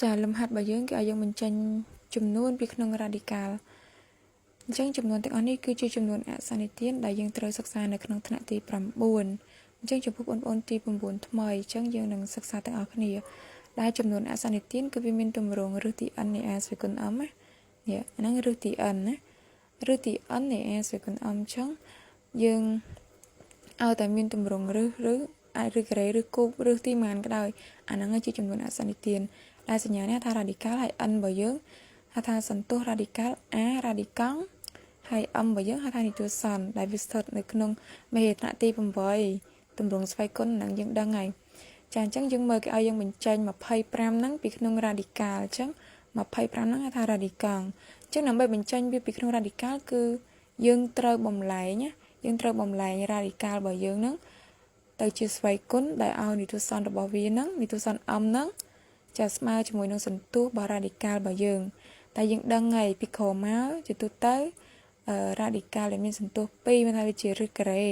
ចាលំហាត់របស់យើងគេឲ្យយើងបញ្ចេញចំនួនពីក្នុង radical អញ្ចឹងចំនួនទាំងអស់នេះគឺជាចំនួនអសន្និទានដែលយើងត្រូវសិក្សានៅក្នុងថ្នាក់ទី9អញ្ចឹងចំពោះបងប្អូនទី9ថ្មីអញ្ចឹងយើងនឹងសិក្សាទាំងអស់គ្នាដែលចំនួនអសន្និទានគឺវាមានទម្រង់ឫសទី n នៃ a ស្វ័យគុណ m ណានេះអាហ្នឹងឫសទី n ណាឫសទី n នៃ a ស្វ័យគុណ m អញ្ចឹងយើងឲ្យតែមានទម្រង់ឫសឬអាចឬការ៉េឬគូបឬទីម៉ានក៏ដោយអាហ្នឹងជាចំនួនអសន្និទានដែលសញ្ញានេះថា radical ហើយ n របស់យើងហៅថាសន្ទុះ radical a radical ហើយ m របស់យើងហៅថានិទសន្នដែលវាស្ថិតនៅក្នុងមេរៀនថ្នាក់ទី8ទម្រង់ស្វ័យគុណនឹងយើងដឹងហើយចាអញ្ចឹងយើងមើលគេឲ្យយើងបញ្ចេញ25ហ្នឹងពីក្នុង radical អញ្ចឹង25ហ្នឹងហៅថា radical អញ្ចឹងដើម្បីបញ្ចេញវាពីក្នុង radical គឺយើងត្រូវបំលែងណាយើងត្រូវបំលែង radical របស់យើងហ្នឹងទៅជាស្វ័យគុណដែលឲ្យនិទសន្នរបស់វាហ្នឹងនិទសន្ន m ហ្នឹងចាស្មើជាមួយនឹងសន្ទុះរបស់ radical របស់យើងតែយើងដឹងហើយពីក្រោមមកជាទូទៅ radical ដែលមានសន្ទុះ2មានថាវាជាឫសការ៉េ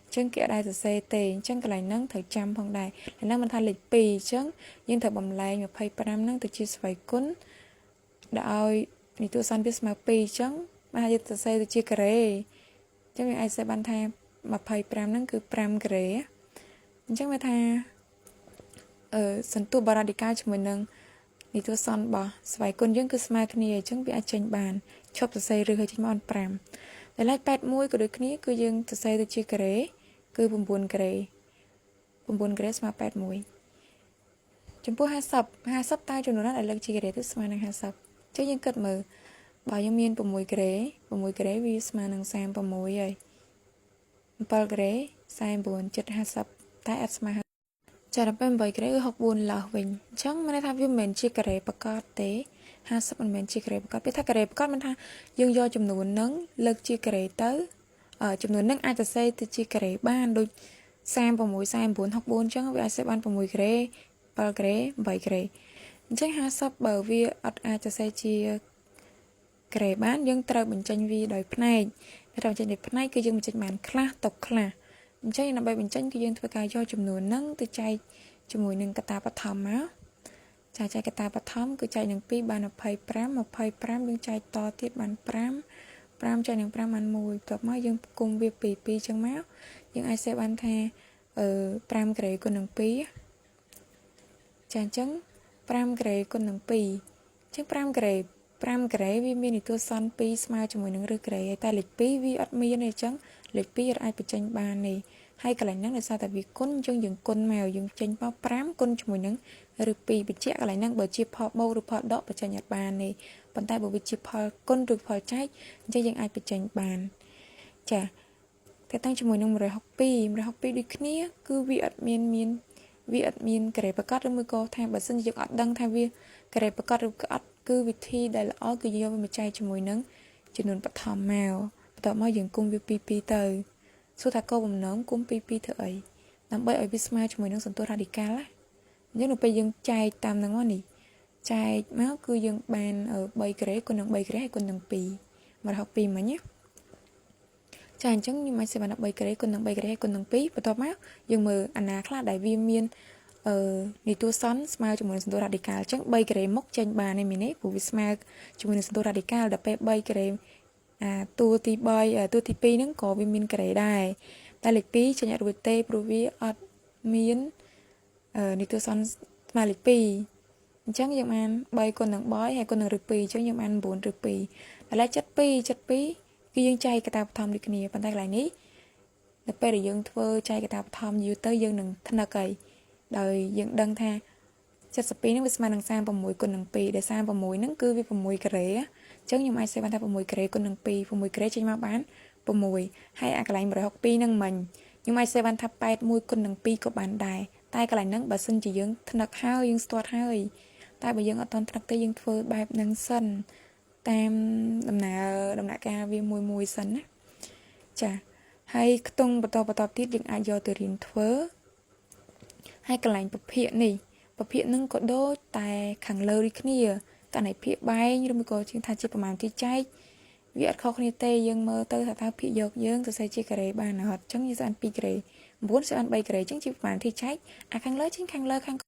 អញ្ចឹងគេអត់ដែលសរសេរទេអញ្ចឹងកន្លែងហ្នឹងត្រូវចាំផងដែរហ្នឹងមិនថាលេខ2អញ្ចឹងយើងត្រូវបំលែង25ហ្នឹងទៅជាស្វ័យគុណដែលឲ្យនិទសន្នវាស្មើ2អញ្ចឹងបានយើងសរសេរទៅជាការ៉េអញ្ចឹងយើងអាចសរសេរបានថា25ហ្នឹងគឺ5ការ៉េអញ្ចឹងវាថាអឺសន្ទុះបារ៉ាឌីកាល់ជាមួយនឹងនិទសន្នរបស់ស្វ័យគុណយើងគឺស្មើគ្នាអញ្ចឹងវាអាចចេញបានឈប់សរសេរឬឲ្យចេញមក5តែលេខ81ក៏ដូចគ្នាគឺយើងសរសេរទៅជាការ៉េគឺ9ការ៉េ9ការ៉េស្មើ81ចំពោះ50 50តើចំនួនណាដែលលើកជាការ៉េទៅស្មើនឹង50អញ្ចឹងយើងគិតមើលបើយើងមាន6ការ៉េ6ការ៉េវាស្មើនឹង36ហើយ7ការ៉េ49ចិត្ត50តែអត់ស្មើចាដល់ពេល8ការ៉េគឺ64លើសវិញអញ្ចឹងមានន័យថាវាមិនមែនជាការ៉េប្រកបទេ50មិនមែនជាការ៉េប្រកបពេលថាការ៉េប្រកបមានថាយើងយកចំនួនហ្នឹងលើកជាការ៉េទៅចំនួនហ្នឹងអាចសរសេរទៅជាការ៉េបានដូច36 49 64អញ្ចឹងវាអាចសេបាន6ការ៉េ7ការ៉េ8ការ៉េអញ្ចឹង50បើវាអត់អាចសរសេរជាការ៉េបានយើងត្រូវបញ្ចេញវាដោយផ្នែកតែបញ្ចេញដោយផ្នែកគឺយើងបញ្ចេញបានខ្លះຕົកខ្លះអញ្ចឹងដើម្បីបញ្ចេញគឺយើងធ្វើការយកចំនួនហ្នឹងទៅចែកជាមួយនឹងកតាបឋមមកចាចែកកតាបឋមគឺចែកនឹង2បាន25 25យើងចែកតទៀតបាន5 5ចែកនឹង5បាន1បន្ទាប់មកយើងគុំវា2 2ចឹងមកយើងអាចសេបានថាអឺ5ការ៉េគុណនឹង2ចាអញ្ចឹង5ការ៉េគុណនឹង2អញ្ចឹង5ការ៉េ5ការ៉េវាមាននិទសន្ន2ស្មើជាមួយនឹងឫសការ៉េតែលេខ2វាអត់មានទេអញ្ចឹងលេខ2អត់អាចបញ្ចេញបានទេហើយកន្លែងហ្នឹងដោយសារតែវាគុណអញ្ចឹងយើងគុណមកយើងចេញមក5គុណជាមួយនឹងឬ2បញ្ជាក់កន្លែងហ្នឹងបើជាផលបូកឬផលដកបញ្ចេញអត់បានទេប៉ុន្តែបើវាជាផលគុណឬផលចែកអញ្ចឹងយើងអាចបញ្ចេញបានចាតែតាំងជាមួយនឹង162 162ដូចគ្នាគឺវាអត់មានមានវាអត់មានការ៉េប្រកាសឬមួយក៏ថាបើសិនជាយើងអត់ដឹងថាវាការ៉េប្រកាសឬក៏អត់គឺវិធីដែលល្អគឺយកវាមកចែកជាមួយនឹងចំនួនបឋមមកបន្ទាប់មកយើងគុំវា2 2ទៅសួរថាគោលបំណងគុំ2 2ធ្វើអីដើម្បីឲ្យវាស្មើជាមួយនឹងសន្ទុះ radical ណាអញ្ចឹងនៅពេលយើងចែកតាមហ្នឹងមកនេះចែកមកគឺយើងបាន3ការ៉េគុណនឹង3ការ៉េហើយគុណនឹង2 162មិញណាចាអញ្ចឹងខ្ញុំអាចសេបាន3ការ៉េគុណនឹង3ការ៉េគុណនឹង2បន្ទាប់មកយើងមើលអាណាខ្លះដែលវាមានអឺនិទសន្នស្មើជាមួយនឹងសន្ទុះ radical អញ្ចឹង3ការ៉េមុខចេញបានទេមែនទេព្រោះវាស្មើជាមួយនឹងសន្ទុះ radical ដល់ពេល3ការ៉េអាតួទី3តួទី2ហ្នឹងក៏វាមានការ៉េដែរតែលេខ2ចេញអត់រួចទេព្រោះវាអត់មាននិទសន្នស្មើលេខ2អញ្ចឹងយើងបាន3គុណនឹង3ហើយគុណនឹងឬ2អញ្ចឹងយើងបាន9ឬ2ដល់ឡែក72 72គឺយើងចែកកតាបឋមដូចគ្នាប៉ុន្តែកន្លែងនេះនៅពេលដែលយើងធ្វើចែកកតាបឋមយូរទៅយើងនឹងថ្នឹកហើយដោយយើងដឹងថា72ហ្នឹងវាស្មើនឹង36គុណនឹង2ដែល36ហ្នឹងគឺវា6ការ៉េអញ្ចឹងខ្ញុំអាចសេបានថា6ការ៉េគុណនឹង2 6ការ៉េចេញមកបាន6ហើយអាកន្លែង162ហ្នឹងមិញខ្ញុំអាចសេបានថា81គុណនឹង2ក៏បានដែរតែកន្លែងហ្នឹងបើសិនជាយើងថ្នឹកហើយយើងស្ទាត់ហើយតែបើយើងអត់ទាន់ថ្នឹកទេយើងធ្វើបែបហ្នឹងសិនតាមដំណើរដំណាក់កាលវាមួយមួយសិនណាចាហើយខ្ទង់បន្តបន្តទៀតយើងអាចយកទៅរៀនធ្វើហើយកន្លែងពភាកនេះពភាកនឹងក៏ដូចតែខាងលើដូចគ្នាករណីភាកបែងឬមួយក៏ជាងថាជាប្រមាណទីចែកវាអត់ខុសគ្នាទេយើងមើលទៅថាតើភាកយកយើងសរសេរជាការ៉េបានអត់អញ្ចឹងយើងស្អាន2ការ៉េ9ស្អាន3ការ៉េអញ្ចឹងជាប្រមាណទីចែកអាខាងលើជាងខាងលើខាង